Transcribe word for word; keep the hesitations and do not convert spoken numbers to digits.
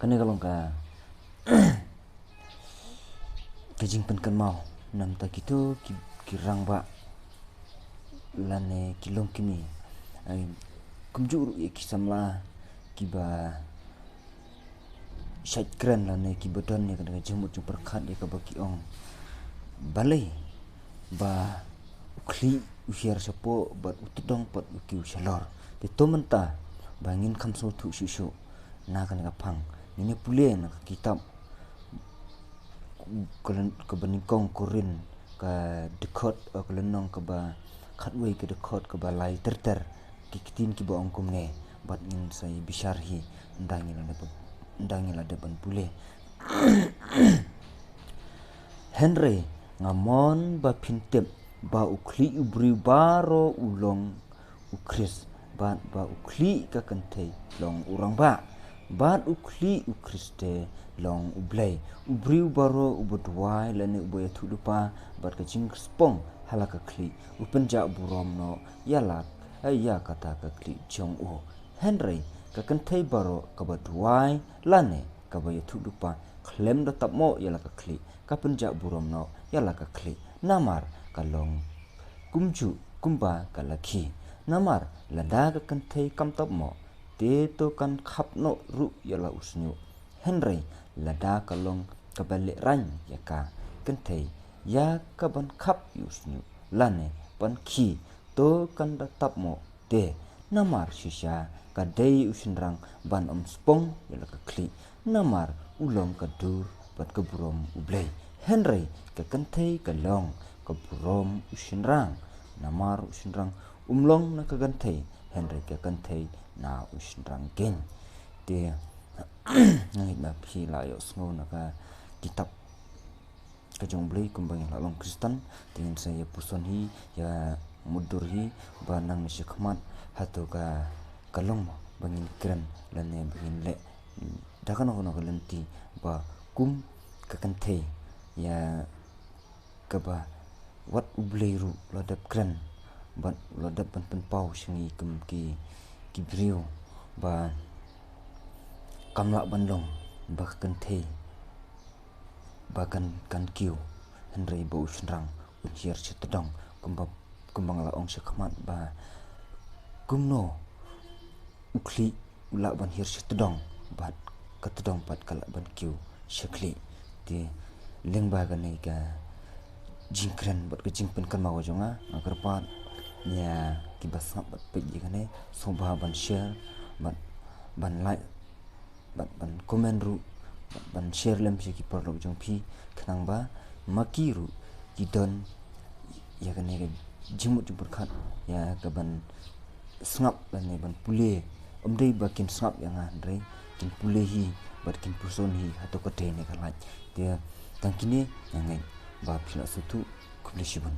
Kane ka long ka ka jingpynkynmaw namar kito ki, ki rangbah lane ki longkmie. Ai, kumjuh ruh ïa ki samla kiba shait kren lane kiba don ïa kane ka jingmut jingpyrkhat ïa kaba ki ong balei ba u khlieh u hiar shapoh bad u tdong pat u kiew shalor. Te to mynta ba ngin kham sngewthuh shuh shuh na kane ka phang, ngin ïa pule na ka kitab ka lyn-, kaba nyngkong Korinth, ka dkhot, eh, ka lynnong kaba khatwei, ka dkhot kaba lai ter ter, ki ktien kiba ong kumne, bad ngin sa ïa bishar hi ynda ngi la dep, ynda ngi la dep ban pule. Hynrei nga mon ba phin tip ba u khlieh u briew baroh u long u Khrist, bad ba u khlieh ka kynthei long u rangbah, bad u khlieh u Khrist te long U Blei. U briew baroh uba duwai lane uba ïathuhlypa bad ka jingspong ha la ka khlieh, u pynjah burom noh ïa la, eh, ïa kata ka khlieh jong u. Hynrei ka kynthei baroh kaba duwai lane kaba ïathuhlypa khlem da tap mo ïa la ka khlieh, ka pynjah burom noh ïa la ka khlieh, namar ka long kumjuh kumba ka la khie. Namar lada ka kynthei kam tap mo, te to kan khap noh ruh ïa la u shñiuh. Hynrei lada ka long kaba lehraiñ ïa ka kynthei ïa ka ban khap ïa u shñiuh lane ban khie, to kan da tap mo te, namar shisha ka dei u shynrang ban ym spong ïa la ka khlieh, namar u long ka dur bad ka burom U Blei. Hynrei ka kynthei ka long ka burom u shynrang, namar u shynrang um long na ka kynthei, hynrei ka kynthei na u shynrang keiñ. Te nga ngeit ba phi la ïohsngew na ka kitab ka jong U Blei kumba ngin la long Khristan, te ngin sa ïa puson hi, ïa mutdur hi ba nangne shakhmat hato ka, ka long ba ngin kren lane ba ngin leh da kano kano ka lynti ba kum ka kynthei ïa kaba wat U Blei ruh u la dep kren bad u la dep ban pynpaw sha ngi kum ki, ki briew ba kam lah ban long ba ka kynthei ba kan, kan kiew, hynrei ba u shynrang un hiar sha tdong, kumba, kumba nga la ong shakhmat ba kumno u khlieh u lah ban hiar sha tdong bad ka tdong pat ka lah ban kiew sha khlieh. Te lyngba kane ka jingkren bad ka jingpynkynmaw ka jong nga, nga kyrpad ïa kiba sngap bad peit ïa kane, sngewbha ban share bad ban like bad ban comment ruh, bad ban share lem sha ki paralok jong phi, khnang ba ma ki ruh ki don ïa kane ka jingmut jingpyrkhat ïa ka ban sngap lane ban pule. Ym dei ba kin sngap ïa nga, hynrei kin pule hi bad kin puson hi hato ka dei ne ka lait. Te tang kine, nga ngeit ba phi la sngewthuh. Khublei shibun.